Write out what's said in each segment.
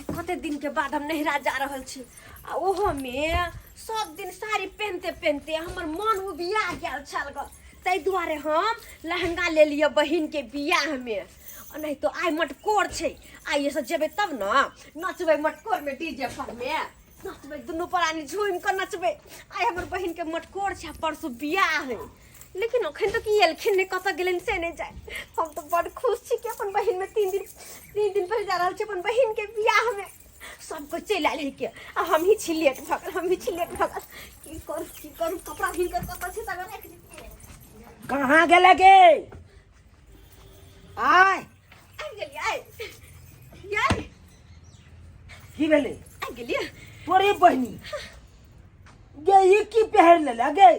आइ कते दिन के बाद हम नैहरा जा रहल छी आ ओहो में सब दिन साड़ी पहनते पहनते हमर मन उबिया गेल छल ग। ताहि दुआरे हम लहंगा ले लिअ बहिन के बियाह में, आ नहीं तो आइ मटकोर छै, आइए से जेबै तब न नचबै मटकोर में, डीजे पर में नचबै, दुनू प्राणी झूमि कऽ नचबै। आइ हमर बहिन के मटकोर छै आ परसू बियाह है, लेकिन अखन तक ई एलखिन नहि, कतऽ गेलनि से नहि जाय। हम तऽ बड़ खुश छी कि अपन बहिन में 3 दिन पहिले जा रहल छी अपन बहिन के बियाह में। सब कोइ चलि आयल है के आ हमही छी लेट भऽ गेल, हमही छी लेट भऽ गेल। की करू, की करू? कपड़ा हिनकर कतऽ छै तकर राखि दितियै। कहाँ गेले गे? आय। आबि गेलियै यै। की भेलै? आबि गेलियै। तोरे बहिनी गे, ई की पहिर लेले गे?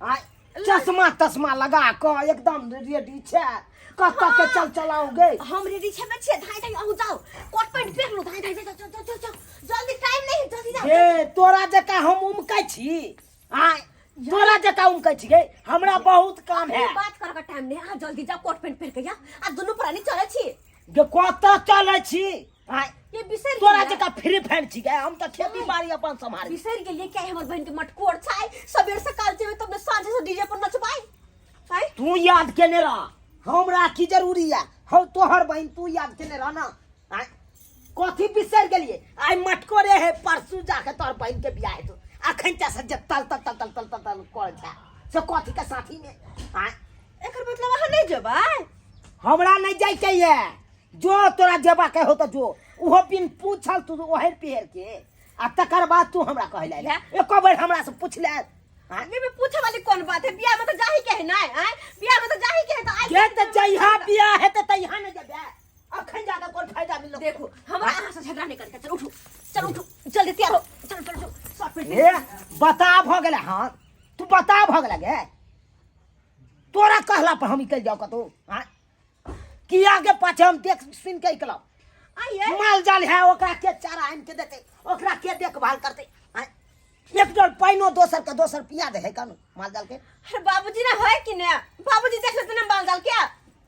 आय, चश्मा तश्मा लगा कऽ एकदम रेडी छै, कतऽ के चल चलाओ गे? हम रेडी छेबे छियै। धाइ धाइ अहूँ जाउ, कोट पैंट पहिरलू, धाइ धाइ जाउ जाउ जाउ जाउ, जल्दी, टाइम नहीं है, जल्दी जाओ। गे, तोरा जकाँ हम उमकै छी? आय, तोरा जकाँ उमकै छी गे? हमरा बहुत काम है। बात कर के टाइम नहीं, अहाँ जल्दी जाओ, कोट पैंट पहिर के जाओ आ दुनू प्राणी चलै छी। गे, कतऽ चलै छी? आय, ये बिसरि तोरा गेलियै? जकाँ फ्री फायर छी गे? हम तऽ खेती बाड़ी अपन सम्हारै। बिसरि गेलियै क्या हमर बहिन के मटकोर छै? सबेर सकाल जेबै तब ने साँझे से डीजे पर नचबै आय। तू याद केने रह, हमरा की जरूरी है? हौ, तोहर बहिन, तू याद केने रह ना। आय, कथी बिसरि गेलियै? आइ मटकोरे है, परसू जाके तोहर बहिन के बियाह हेतौ। अखन चा से जे तल तल तल तल तल तल तल करै छै से कथी के साथी में? आय। एकर मतलब अहाँ नहि जेबै? हमरा नहीं जाय के ये। जो तोरा जेबा के हो तो जो, उहो बिन पूछल तू ओहर पेहर के आ तकर बाद तू हमरा कहै ले, एको बेर हमरा से पूछ ले? हाँ? नहीं, मैं पूछे वाली कौन बात है? बियाह में तो जाही के है ना? आय, बियाह में तो जाही के है तो आइ। के त जइहा बियाह है त तइहा ने जेबे, अखन जाके कोन फायदा मिललो? देखो, हमरा अहाँ से झगड़ा नहीं करके। चल उठो, चल उठो, जल्दी तैयार हो, चल चल चल, शर्ट पैंट। ए, बता भ गेलै। हाँ, तू बता भ गेलै गे? तोरा कहला पर हम निकल जाओ कतौ? हाँ, कि आगे पाछे हम देख सुन के निकलब? आइए। माल जाल है, ओकरा के चारा आनि के देते, ओकरा के देखभाल करते? आँय, एक डोल पानिओ दोसर के दोसर पिया दे है कानू माल जाल के। अरे बाबूजी ना है कि ने? बाबूजी देख लेते ना माल जाल क्या।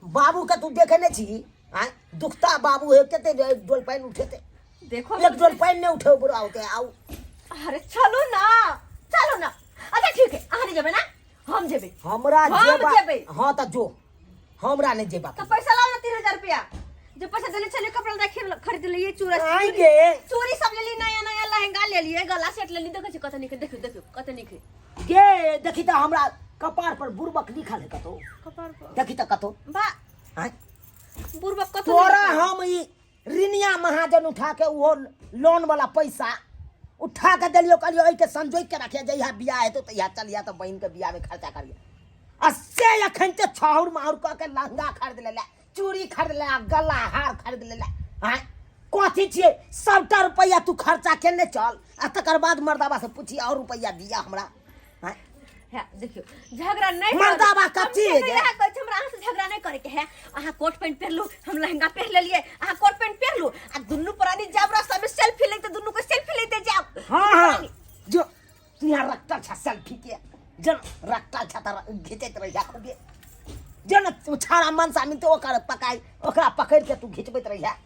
बाबू के तू देखे नहीं छी? आँय, दुखता बाबू है, कते डोल पानि उठेते? देखो। एक डोल पानि नहीं उठे बुढ़ा होते आउ। अरे चलो ना, चलो ना। अच्छा ठीक है, अहाँ नहीं जेबै ना, हम जेबै। हमरा हम जेबा जेबै। हाँ त जो, हमरा नहीं जेबा। तो पैसा लाओ ना, 3000 रुपया जो पैसा देने छले, कपड़ा लत्ता खरीद लिए, चूड़ा आइ गे। चूड़ी सब ले ली, नया नया लहंगा ले लिए, गला सेट ले ली। देखै छी कत नीक, देखियो देखियो कत नीक है। गे, देखी त हमरा कपार पर बुड़बक लिखल है कतौ? कपार पर। देखी त कतौ। बा। आँय? बुड़बक कत? तोरा हम ई ऋणिया महाजन उठा के उहो लोन वाला पैसा उठा के देलियो, कहलियो एहिके संजोग के रखिया, जहिया बियाह हेतौ तहिया चलिया तऽ बहिन के बियाह में खर्चा करिया। आ से अखन ते छाउर माउर कऽ के लहंगा खरीद लेले, चूड़ी खरीद लेले, गला हार खरीद लेले। आँय, कथी छियै? सबटा रुपैआ तू खर्चा केने चल आ तकर बाद मर्दाबा से पूछी और रुपैआ दिया हमरा। आँय? है देखियो, झगड़ा नहीं करू। मर्दाबा हम कच्ची से है नहीं गे। रहा कहै छी, हमरा अहाँ से झगड़ा नहीं करे के है। अहाँ कोट पैंट पहनलू, हम लहंगा पहन लेलिए, अहाँ कोट पैंट पहनलू आ दुनू प्राणी जाब रास्ता में सेल्फी लेते, दुनू के सेल्फी लेते जाब। हाँ हाँ, जो तू यहाँ रखता छा सेल्फी के, जन रखता छा त घिचैत रहिया खूबे। जन छाड़ा मनसा मिलते ओकर पकाई, ओकरा पकड़ के तू घिचबैत रहिया।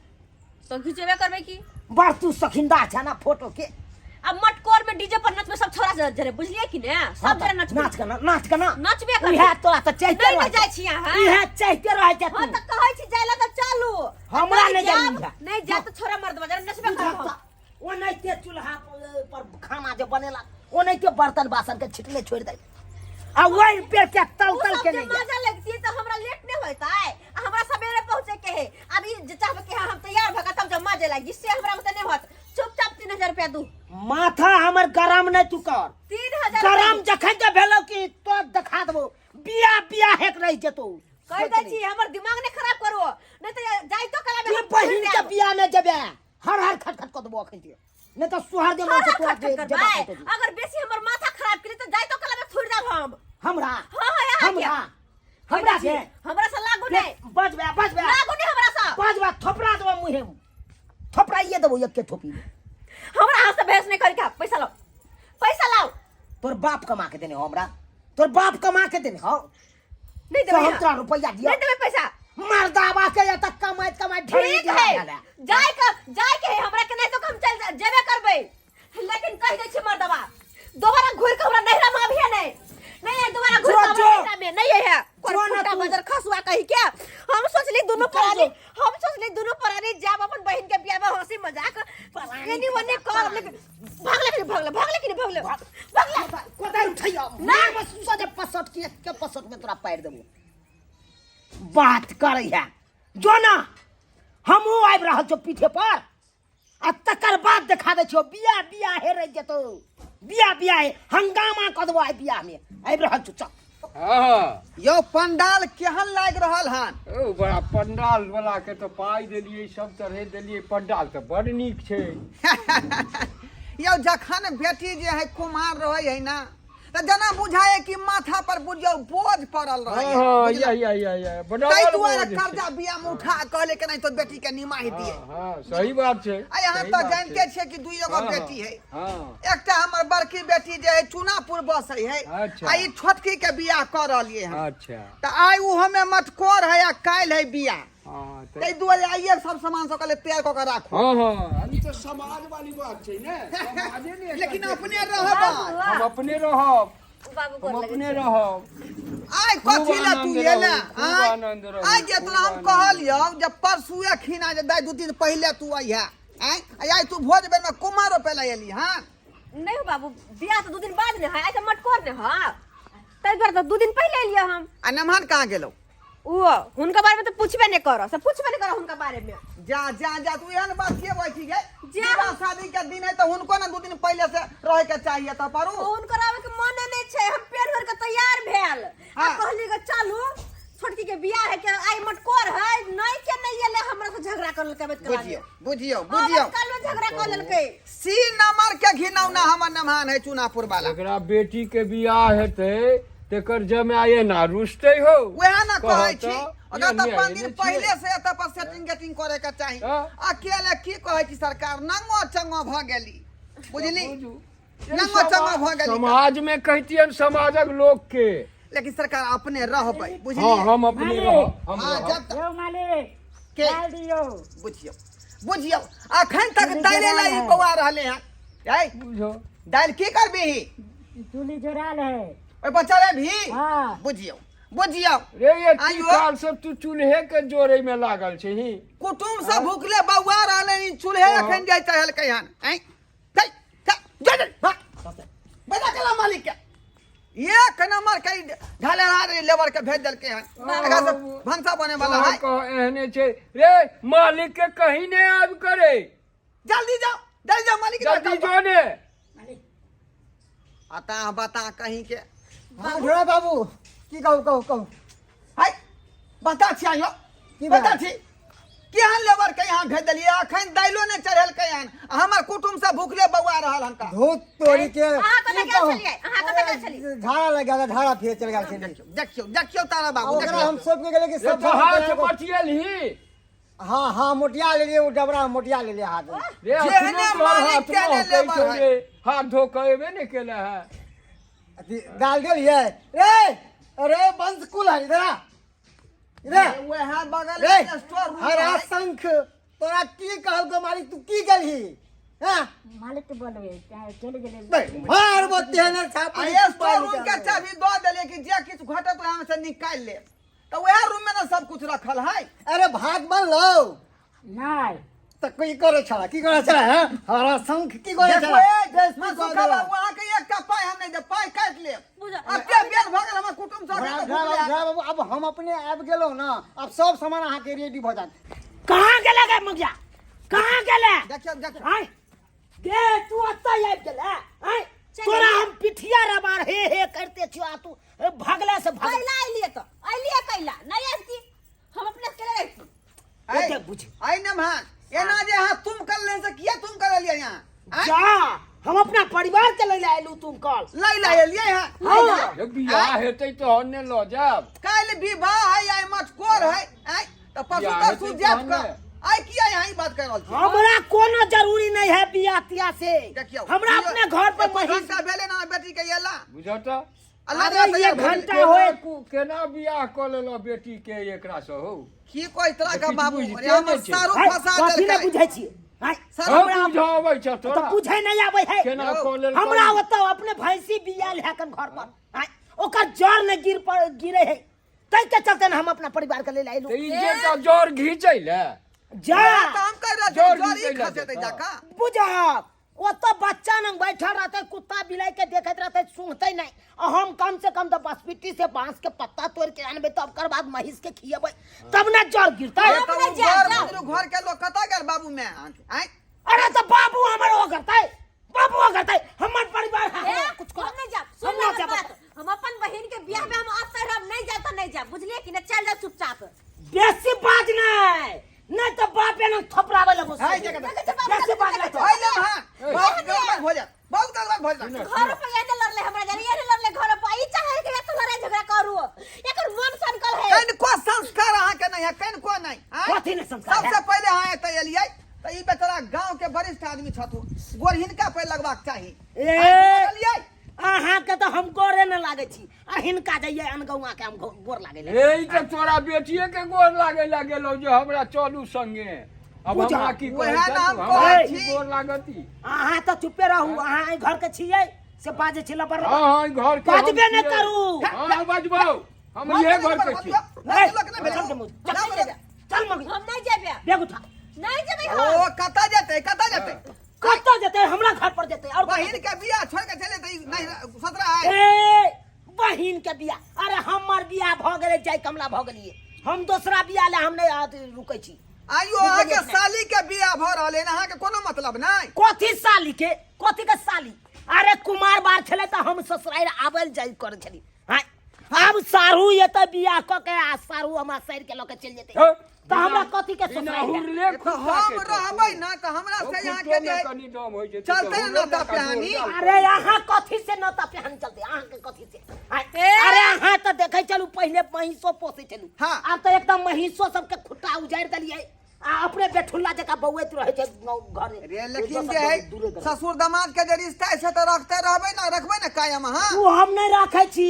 तो घिचेबे करबै की? बड़ तू सखिंदा छा ना फोटो के। अब मटकोर में डीजे पर नचबे, सब छोरा से जरे, बुझलिए कि ने? सब जरे नचबे। नाच के ना, नाच के ना। नचबे करबै। इहे तोरा त चाहते नहीं रहै। ने जाइ छी अहाँ। इहे चाहते रहै छै हाँ तू। त कहै छी जाय ला त चलू। हमरा नहीं नहीं जाब, जरूरी है। नहीं जाब त छोरा मर्द जरे नचबे करब हम। ओनाहिते चूल्हा पर खाना जे बनेला, ओनाहिते बर्तन बासन के छिटले छोड़ि दे आ ओहि पे के तल उ तल सब के जे नहीं जाए। मजा लगती त हमरा लेट नहीं होता है, आ हमरा सवेरे पहुंचे के है। अभी जे चाहबे कि हाँ, हम तैयार भऽ के तब जब मजे लागी, से हमरा में त नहीं होत। चुपचाप 3000 रुपया दू। माथा हमर गरम नहीं तू कर। 3000 गरम जखन के भेलो कि तो देखा देबो, बिया बिया हेक रहि जेतो। कह दै छी, हमर दिमाग नहीं खराब करो, नहीं तो जाई तो कला में की हम बहिन के जायब। बिया में जेबे, हर हर खट खट कऽ देबो अखन के, नहीं तो सुहर दे मन से हर तोरा खट खट जेबा करबै। कऽ देबो। अगर बेसी हमर माथा खराब केली त जाई तो कला में थोड़ देब हम। हमरा? हाँ हाँ, यहाँ के। हमरा हमरा के हमरा से लागू नहीं। बजबे बजबे। लागू नहीं हमरा से। बजबे, थोपरा देबो मुहे में, थोपराइए देबो एक के थोपी। हमरा हाथ से बहस नहीं करके, पैसा लाओ, पैसा लाओ। तोर बाप कमा के देने हो हमरा? तोर बाप कमा के देने हो? नहीं तो देबै। हम तोरा रुपया दियो? नहीं देबै पैसा। मर्दाबा के एतऽ कमाइत कमाइत ढेरी ठीक दिया है गेल है। जाय के, जाय के है हमरा के, नहीं तो हंसी मजाक एनी ओनी कर, लेकिन भागले कि नहीं भागले, भागले कि नहीं भागले, भागले। कोदारि उठैया मार, बस सजे पसट के के पसट में तोरा पारि देबो। बात करै है जो ना, हमहूँ आबि रहल छौ पीठे पर आ तकर बाद देखा दै छियौ। बिया बिया हे रहि जेतौ, बिया बिया हे हंगामा कऽ देबो आइ बियाह में। आबि रहल छौ, चल। हाँ। यौ, पंडाल केहन लागि रहल हन? ओ बड़ा पंडाल वाला के तऽ पाइ देलियै, सब तरहे देलियै, पंडाल तऽ बड़ नीक छै। यौ, जखन बेटी जे है कुमार रहै है ना, तऽ जेना बुझाय कि माथा पर बुझियौ बोझ पड़ल रहै है, हाँ, बुझलहुँ? या या या या बड़ा ताहि दुआरे बोझ छै। कर्जा बिया में उठा कहले के नहीं तो बेटी के निमाहि दिए। हाँ, सही बात छै। आ यहाँ सही तऽ बात जानते छै। छियै कि दुइयो गो बेटी है। एकटा हमर बड़की बेटी जे है चुनापुर बसै है। आ ई छोटकी के बियाह कऽ रहलियै हन। तऽ आइ ओहो में मटकोर है आ काल्हि है बियाह। ताहि दुआरे आइए सब सामान सब कहले तैयार कऽ के राखू। हाँ, ई तऽ समाज वाली बात छै ने, समाजे ने एकर। लेकिन अपने रहब। हम अपने रहब। बाबू हम गोर लगै अपने छी। रहब। आइ कथी लए आनंद तू एले? रहू, खूब आइ आनंद रहू, आइ जे तोरा खूब हम आनंद। कहलियौ जे परसुए खिना जे दाइ 2 दिन पहिले तू अइहे, आँय, आइ तू भोज बेरमे कुम्हर रोपै लए एली हँ? नहीं हो बाबू, बियाह तऽ 2 दिन बाद ने है, आइ तऽ मटकोर ने है, ताहि दुआरे तऽ 2 दिन पहिले एलियै हम। आ नमहन कहाँ गेलौ? ओ हुनका बारे में तऽ पूछबे नहीं करो, से पूछबे नहीं करो हुनका बारे में। जा जा जा, तू एहन बात के बोलै छी गे? जा। विवाह शादी के दिन है तऽ हुनको ने 2 दिन पहिले से रहे के चाहिए तऽ परू। ओ हुनकर आवे के मने नहीं छै। हम पेट भर के तैयार भेल आ कहली के चलू, छोटकी के बियाह है के आइ मटकोर है, नहीं के नहीं एले, हमरा से झगड़ा कर लेलकै आबैत काल में। बुझियौ बुझियौ बुझियौ। आबैत काल में झगड़ा कर लेलकै। सी नंबर के घिनौना हमर नमहान है चुनापुर वाला। एकरा बेटी के बियाह हेतै तेकर जमाए ना रुसतै हो? वएह ने कहऽ कहै छी। तऽ, ओकरा तऽ ये 5 न्याय दिन नहि पहिले छियै। से एतऽ पर सेटिंग गेटिंग करे के चाही। हँ। अकेले की कहै छी सरकार, नंगो चंगो भऽ गेली, बुझली? बुझू। नंगो चंगो भऽ गेली। समाज में कहितियन समाजक लोक के। लेकिन सरकार अपने रहबै, बुझलियै? हाँ, हम अपने मालिक। रहब, हम हाँ रहब। जब तक यौ मालिक। के? दालि दियौ। बुझियौ बुझियौ, अखन तक चूल्ही दालि जरायल लए ई है। बौआ रहले हन। ऐ बुझो। दालि की करबिही? चूल्ही जोड़ायल है। ओहि पर चढ़ेबही? हाँ। बुझियौ बुझियौ। रे ये आइयो। काल सब तू चूल्हे के जोड़े में लागल छै ही। कुटुम सब भूखले बौआ रहले, ई चूल्हे अखन जाय चढ़लकै हन। ऐ चल चल जा जा भाग। बजा के ला मालिक के। एक नंबर के ढाले लेबर के भेज देलकै हन, एकरा से भनसा बने वाला है। कह एहने छै रे, मालिक के कहीं ने आब करे। जल्दी जाओ, जल्दी जाओ मालिक के। जल्दी जो ने। अता बता कहीं के। हाँ ढोरा बाबू, की कहू, कहू कहू। हाय बता छी आयो। की बता बात? छी केहन लेबर के यहाँ भेज देलियै, अखन दाइलो ने चढ़ेलकै हन आ हमर कुटुम सब भूखले बौआ रहल हन का। धूत तोड़ी के। अहाँ कतऽ की गेल कहू? छलियै? अहाँ कतऽ गेल छलियै? झाड़ा लग गेल, झाड़ा फिर चल गेल छलियै। देखियौ देखियौ देखियौ तारा बाबू। ओकरा देखियौ हम सोच के गेलियै कि रे सब तो हाथ मटियल ही। हाँ हाँ, मोटिया लेलियै, ओ डबरा में मोटिया लेलियै हाथ में। रे जेहने अखनो तोहर मालिक हाथ तेहने महकै लेबर छौ है। रे, हाथ धो के एबे ने केले है। अथी दाल देलियै रे, अरे वंश कुल है, इधर आ इधर। वएह बगल रे में स्टोर रूम हरा है। शंख, तोरा की कहलको मालिक, तू की गेलही? हाँ? मालिक के बोलबै चाहे चलि गेलै। बे, मार बोते है ना छाप। आ स्टोर रूम के चाबी दऽ देलियै कि जे किछु घटत ओएह से निकालि लेब, तऽ वएह रूम में ने सब कुछ रखल है। अरे भात बनलो? नहि। तऽ की करै छला, की करै छला? हैं हरा शंख, की करै देखो छला? ए, बेइज्जती मैं कऽ सुखा देलक। बाबू, अहाँके एकटा पाइ हम नहि देब, पाइ काटि लेब। बुझ- अते बेर भऽ गेल हमर कुटुम्ब सब। ढोरा बाबू, ढोरा बाबू, अब हम अपने आबि गेलहुँ ने, आब सब सामान अहाँके रेडी भऽ जायत। कहाँ गेले गे मुखिया, कहाँ गेले? देखियौ देखियौ। आय गे, तू ओतऽ आबि गेले? आय तोरा हम पिठिया रबार हे हे करते छियो आ तू भगले से भगले। कैला अइलियै तऽ अइलियै कैला नहीं आबती, हम अपने अकेले रहती। ओते बुझ। आई नमहान, एना जे अहाँ तुम कर लेने से किया तुम कर लेलियै यहाँ? आँय? जा, हम अपना परिवार के लैले आयलू तुम कल। लै लै एलियै यहाँ? हाँ। जब बियाह हेतै तहन ने लऽ जायब। काल्हि विवाह है, आइ मटकोर है, आँय? तऽ परसू बियाह तरसू हेतै जायब तहन कऽ ने। आइ किया यहाँ ई बात कर रहल छी? हमरा कोनो जरूरी नहीं है बियाह तियाह से। देखियौ, हमरा अपने घर पर एको महिष घंटा भेलै ना बेटी के एला। बुझऽ तऽ। अल्लाह अरे दया ये से घंटा केना होए। केना बियाह कऽ लेलऽ बेटी के एकरा से हौ? की कोई तरह का किछु बाबू बुझिते अरे हमर नहि छै। सारू है, फंसा कथी नहि देलकै। बुझै छियै? है, सारू हम बुझाबै छ तऽ तोरा। बुझै नहीं आबै है। केना कऽ लेलकौ? हमरा ओतऽ अपने भैंसी बियाल है कन घर पर, है, ओकर जड़ नहि गिर पर गिरे है, ताहि के चलते ने हम अपना परिवार के लेल आयलू। तऽ ई जे जड़ घीचै लए। जा तऽ हम कहि रहल छी जड़ जड़ ई गिरतै खसेतै लऽ जाका बुझब ओतऽ बच्चा नंग बैठल रहते, कुत्ता बिलाई के देखैत रहते, सुनते नहीं। आ हम कम से कम तो बसपिट्टी से बांस के पत्ता तोड़ के आनबे, तब कर बाद महीस के खिएबै, तब ना जड़ गिरतै। ए, तऽ ओ जा, घर जाओ। बुजुर्ग घर के लोग कतऽ गेल बाबू में अहाँके आँय अरे तो बाबू हमर हो करतै, बाबू हो करतै, हमर परिवार है, ए, हमरा कुछ हम कर नहीं जाब। सुन हम ले ना हमर जाब। बात, हम अपन बहिन के बियाह में हम असर हम नहीं जाब त नहीं जाब, बुझलिए कि न? चल जाओ चुपचाप। बेसी बाज नहीं, नहीं तो बाप एना थपरावे लगो। है जगह बेसी बाज नहीं तो। है ले हां, बहुत गड़बड़ हो जात, बहुत गड़बड़ हो जात। घर पर ये लड़ले, हमरा जाने ये लड़ले घर पर, ई चाहे के तो लड़ाई झगड़ा करू, एकर मन सनकल है। कनिको संस्कार अहाँके नहीं है, कनिको नहीं, आँय? कथी ने संस्कार है? सबसे पहिले अहाँ एतऽ एलियै तऽ ई बेचारा गांव के वरिष्ठ आदमी छथु, गोर हिनका पे लगबाक चाही। ए एलियै अहाँ के तो हम गोरे न लागे छी, आ हिनका जइयै अनगौआ के हम गोर लागे ले। हे, ई तऽ तोरा बेटिए के गोर लागे लागेलो जे हमरा चलू संगे। अब पूजा, हमरा की कहै उएह छथु? ने हम हमरा कहै की छी। गोर लागती? अहाँ तऽ चुपे रहू, अहाँ एहि घर के छियै से बाजै छी लबर हाँ हाँ, ई घर के हम बाजबे नहि छियै। करू। हाँ हाँ, बजबौ, हम इहे घर के छी। चल मौगी, चल, चल मौगी, हम नहीं जेबे। बैग उठा। नहीं जेबे हम। ओ कतऽ जेतै, कतऽ जेतै? कतऽ जेतै? हमरा घर पर जेतै। और बहिन के बियाह छोड़ के चले जेतै? नहीं सतरा है। ए बहिन के बियाह? अरे हमर बियाह भऽ गेलै, जय कमला भऽ गेलियै, हम दोसरा बियाह ले हम नहि अथी रुकै छी। आइयो अहाँके साली के बियाह भऽ रहल है, अहाँके कोनो मतलब नहि? कथी साली के, कथी के साली? अरे कुमार बार छलै तऽ हम ससुरारि आबै जाइ करै छली। आँय, आब सारू एतऽ बियाह कऽ के आ सारू हमरा साइर के लऽ के चलि जेतै हे, तऽ हमरा कथी के बिना ससुरारि? हुरले तऽ खुट्टा हम के रहबै ना तऽ हमरा ओ से अहाँके खुट्टो मे जे कनि दम होइ छै। चलतै ने नौता पिहानी? अरे अहाँ कथी से नौता पिहानी चलते? अहाँ के कथी से? आँय, ए! अरे अहाँ तऽ देखै छलू पहिले महींसो पोसै छलू, हाँ। आब तऽ एकदम महींसो सबके खुट्टा उजाड़ि देलियै आ अपने बेठुल्ला जकाँ बौआइत रहै छै घरे। रे लेकिन जे है दूरे दूरे। ससुर दामाद के जे रिश्ता है से तऽ रखते रहबै ना, रखबै ना कायम अहाँ? ओ हम नहीं रखे छी।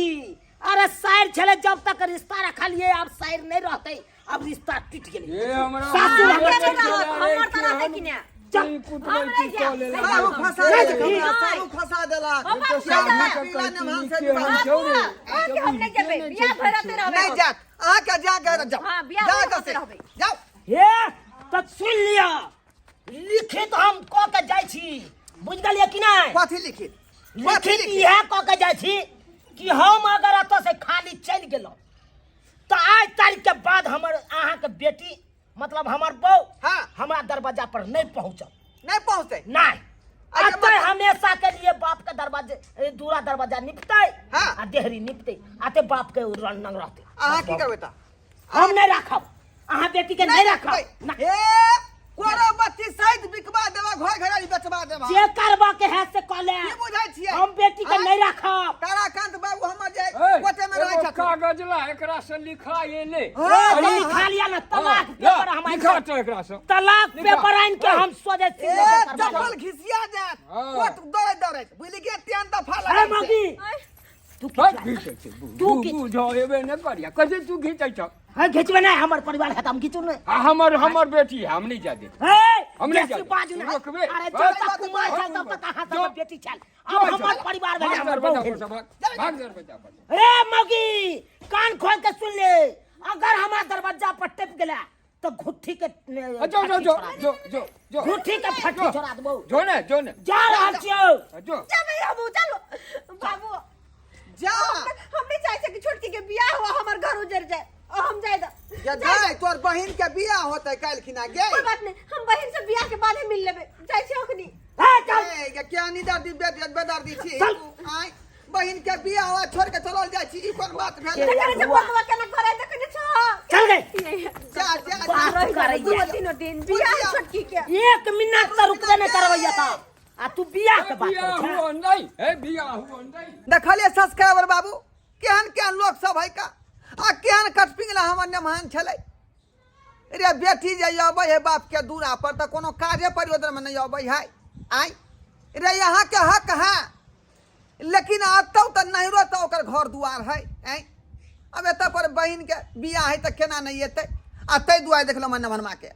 अरे साइर छले जब तक रिश्ता रखलिए, अब साइर नहीं रहते, अब रिश्ता टूट गेलै। ये हमरा सासुर हमर हमर नहि रहत, हमर तऽ रहतै कि ने? चल। ई कुटबै हम की नहि जायब। कऽ लेला? सारू फंसा नहि देलक जायब। हमरा, सारू फंसा देलक। हम तऽ नहि सारू जायब। के पीला नेमान से कहै छी, विवाह। छौ रे। बाबू, आके हम नहीं जेबै, बियाह भरते रहबै नहीं हम। जात अहाँके, जा के जाओ। हाँ, बियाह जा भरते एतऽ से। रहबै। जाओ। हे तऽ सुन लिअ, लिखित हम कऽ के जाइ छी, बुझि गेलियै कि नहि? कथी लिखित? कथी लिखित लिखित? इएह कऽ के जाइ छी कि हम अगर एतऽ से खाली चलि गेलहुँ तऽ आज तारीख के बाद हमर अहाँके बेटी, मतलब हमर बहू, हाँ। हमरा दरवाजा पर नहीं पहुँचत। नहीं पहुँचते? नहीं। अच्छा, अतः मतलब- हमेशा के लिए बाप के दरवाजे दूरा दरवाजा निपते, हाँ। आ देहरी निपते, आते बाप के रंग रहते। अहाँ की करबै तऽ? हम नहीं राखब, अहाँ बेटी के नहीं राखब ना। हे कोरो बत्ती सहित बिकवा देबा, घर घरारी बेचवा देबा। जे करबा के है से कह ले। की बुझै छियै? हम बेटी के आँय? नहीं राखब। ताराकांत बाबू हमर जे ए, कोटे में रहै एगो छथिन। कागज ला, एकरा से लिखा एले। हाँ, ए, हाँ, लिखा लिया ना तलाक हाँ, पेपर ला, हम आनि लिखा के- तो एकरा से तलाक लिखा। पेपर आनि के ए। हम सोझे ए सिग्नेचर करवा चप्पल लेब। घिसिया जायत। हाँ। कोट दौड़ैत दौड़ैत बुझली के तेन दफा अरे लगै छै। मौगी तू बस घिच घीचै छै। तू घीच। बुझो एबे नहि करिया, कैसे तू घीचै छौ? हाँ, घिचबे नहीं, हमर परिवार है त हम घिचू नहीं। आ हमर हमर बेटी है, हम नहीं जा दे। हे, हम नहीं बेसी जाने। बाजू नहीं। रोकबे। अरे बस। जब तक कुमार छल तब तक अहाँ जो। सब बेटी छल, जो अब जो। हमर परिवार भेलै, भाग हमर दरवाजा बहू पर भेलै। से भाग। भाग दरवाजा पर से। रे मौगी, कान खोल के सुन ले, अगर हमारा दरवाजा पर टिप गेला तो घुट्ठी के आ, जो जो जो जो जो जो। घुट्ठी के फट्टी जो। छोड़ा देबो। जो ने, जो ने। जा रहल छियौ। जो। जेबै हमहूँ, चलू बाबू। जा। हम नहीं चाहे कि छोटकी के बियाह हुआ हमर घर उजड़ जाए और हम जाए द या जाय, तोर बहिन के बियाह होतै काल्हि खिना गे। कोई बात नहीं, हम बहिन से बियाह के बाद ही मिल लेबे। जाइ छी अखनी। हे चल। ए, ये क्या नहीं दर्दी बेदर्दी छी चल। आँय, बहिन के बियाह हुआ छोड़ के चलल जाइ छी, ई कोन बात भेल? देखने छै बतवा केना करे, देखने छो? चल गए। जा जा जा। बात करैया। दू तीनो दिन बियाह छोटकी के। एक मिनट से रुकबे नहीं करबैया त आ तू बियाह के बात बियाह करै छें। हुआ नहीं हे, बियाह हुआ नहीं। देखलियै सब्सक्राइबर बाबू, केहन केहन लोक सब है का आ केहन कटपिंगला हमर नेमहान छलै रे। बेटी जे अबै है बाप के दूरा पर तऽ कोनो काजे प्रयोजन में नहीं अबै है। आय रे, यहाँ के हक है, लेकिन अतौ तऽ नहिरो तऽ ओकर घर दुआर है। आँय, अब एतऽ पर बहिन के बियाह है तऽ केना नहीं एतै? आ ताहि दुआरे देखलहुँ मन नेमहनमा के।